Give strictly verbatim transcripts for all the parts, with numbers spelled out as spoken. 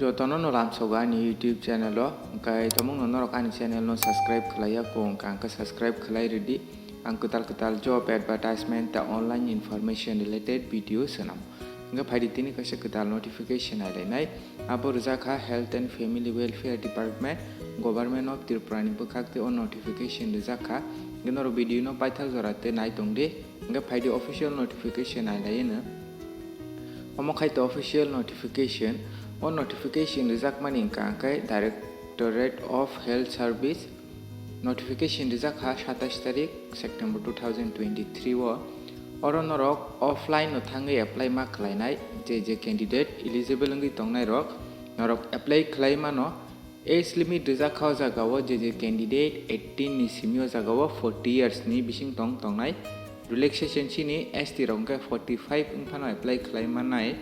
Jotono no lamsogo ani YouTube channel o, hwnkhe tabukno norok ani channel no subscribe khlaiya kho wngkha, hwnkhe subscribe khlai rwdi. Ang kwtal kwtal job advertisement ta online information related video swnam. Hwnkhe phaidi tini kaisa kwtal notification nailainai. Abo rwjak kha Health and Family Welfare Department, Government of Tripura ni bwkhak tei o notification rwjak kha. Hwnkhe norok video no paithak jora tei nai tongdi. Hwnkhe phaidi official notification nailaiyano. Omo khai to official notification. O notification rijakmani wngkha hwnkhe Directorate of Health Service. Notification rijak kha satais tarik September two thousand twenty-three o. Oro norok offline no thangwi apply ma khlainai, je je candidate eligible wngwi tongnai rok, norok apply khlai mano. Age limit rijak kha o jaga o, je je candidate eighteen ni simi o jaga o forty years ni bising tong tongnai. Relaxation chini S T rok hwnkhe forty five wngphano apply khlai mannai.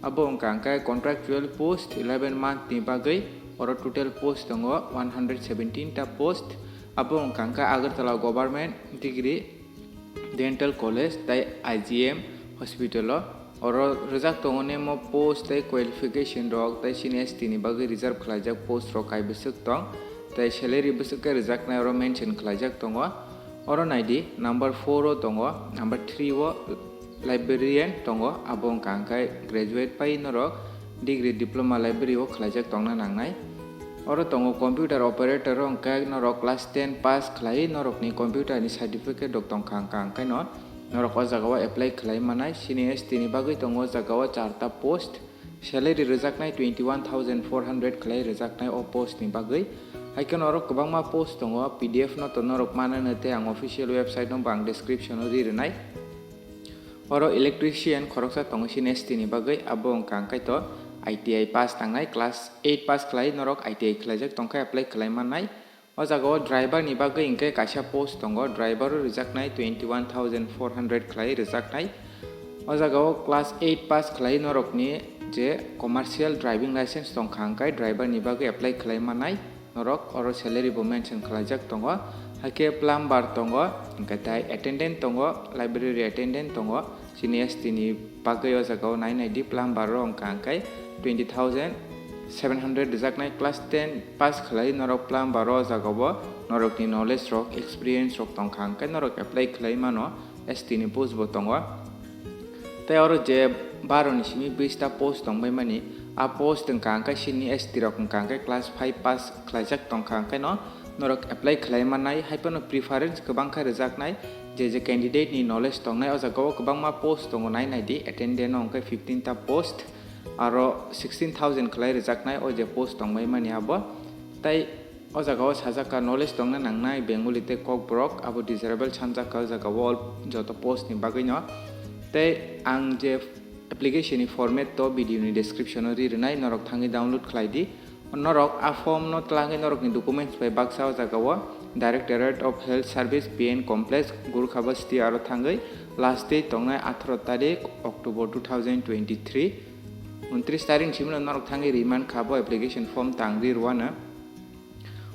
Abo wngkha hwnkhe contractual post eleven month ni bagwi, oro total post tongo one hundred seventeen ta post. Abo wngkha hwnkhe Agartala Government Degree Dental College tei I G M Hospital o. Oro rwjak tongo nemo post tei qualification rok tei chini S T ni bagwi reserve khlaijak post rok kai bwswk tong tei salary bwswk khe rwjaknai oro mention khlaijak tongo. Oro naidi number four o tongo, number three o librarian tongo, abo wngkha hwnkhe graduate pai norok degree diploma library o khlaijak tongna nangnai. Oro tongo computer operator o hwnkhe norok class ten pass khlai norokni computer ni certificate rok tongkha hwnkha hwnkhe no norok o jaga o apply khlai manai. Chini S T ni bagwi tongo o jaga o charta post, salary rwjaknai twenty one thousand four hundred khlai rwjaknai o post ni bagwi. Haikhe norok kwbangma post tongo, P D F no to norok manano tei ang official website no bo ang description o ri rwnai. Oro electrician khoroksa tongo chini S T ni bagwi, abo wngkha hwnkhe to I T I pass tangnai, class eight pass khlai norok I T I khlaijak tongkha apply khlai mannai. O jaga o driver ni bagwi hwnkhe kaisa post tongo, driver o rwjaknai twenty one thousand four hundred khlai rwjaknai. O jaga o class eight pass khlai norokni je commercial driving license tongkha hwnkhe driver ni bagwi apply khlai mannai. Norok oro salary bo mention khlaijak tongo, haikhe plumber tongo, hwnkhe tai attendant tongo, library attendant tongo. Chini S T ni bagwi o jaga o nai nai di, plumber o wngkha hwnkhe twenty thousand seven hundred rwjaknai, class ten pass khlai norok plumber o jaga o norokni knowledge rok, experience rok tongkha hwnkhe norok apply khlai mano, S T ni post bo tongo. Tei oro je baro ni simi bista post tongbai mani, a post wngkha hwnkhe chini S T rok wngkha hwnkhe class five pass khlaijak tongkha hwnkhe no norok apply khlai mannai, haiphano preference kwbang khe rwjaknai, je je candidate ni knowledge tongnai o jaga o kwbangma post tongo nai nai di, attendant no hwnkhe fifteen ta post, aro sixteen thousand khlai rwjaknai o je post tongbai mani abo. Tei o jaga o sajak kha knowledge tongna nangnai Bengali tei Kokborok, abo desirable sanjak kha o jaga o all joto post ni bagwi no. Tei ang je application ni format to video ni description o ri rwnai, norok thangwi download khlai di. Norok a form no twlangwi norokni documents bai baksa o jaga o Directorate of Health Service, P N Complex, Gurkha Basti aro thangwi last date tongnai atharo tarik October two thousand twenty-three. Untris tarik ni simi no norok thangwi ri man kha bo application form tang ri rwano.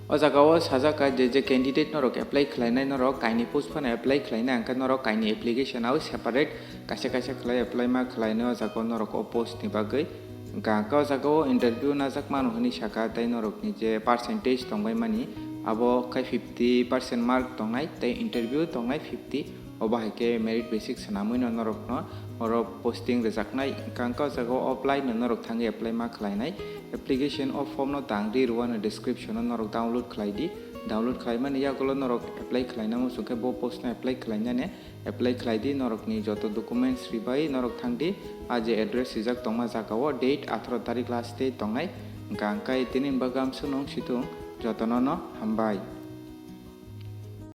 O jaga o sajak kha je je candidate norok apply khlainai, norok kaini post phano apply khlainai, hwnkhe norok kaini application o separate kaisa kaisa khlai apply ma khlainai o jaga o norok o post ni bagwi. Hwnkha hwnkhe o jaga o interview najak mano hwnwi sakha, tei norokni je percentage tongbai mani abo khe fifty percent mark tongnai tei interview tongnai fifty. Obo hai khe merit basis swnamwi no norokno oro posting rwjaknai. Hwnkha hwnkhe o jaga o offline no norok thangwi apply ma khlainai. Application o form no tang ri rwano description o norok download khlai di. Download khlaimani yagulo norok apply khlaina muchung khe bo post no apply khlainani apply khlai di. Norokni joto documents ribai norok thang di. A je address rijak tongma jaga o date atharo tarik last date tongnai. Hwnkha hwnkhe tini bagwi amsuk nung situng jotono no hambai.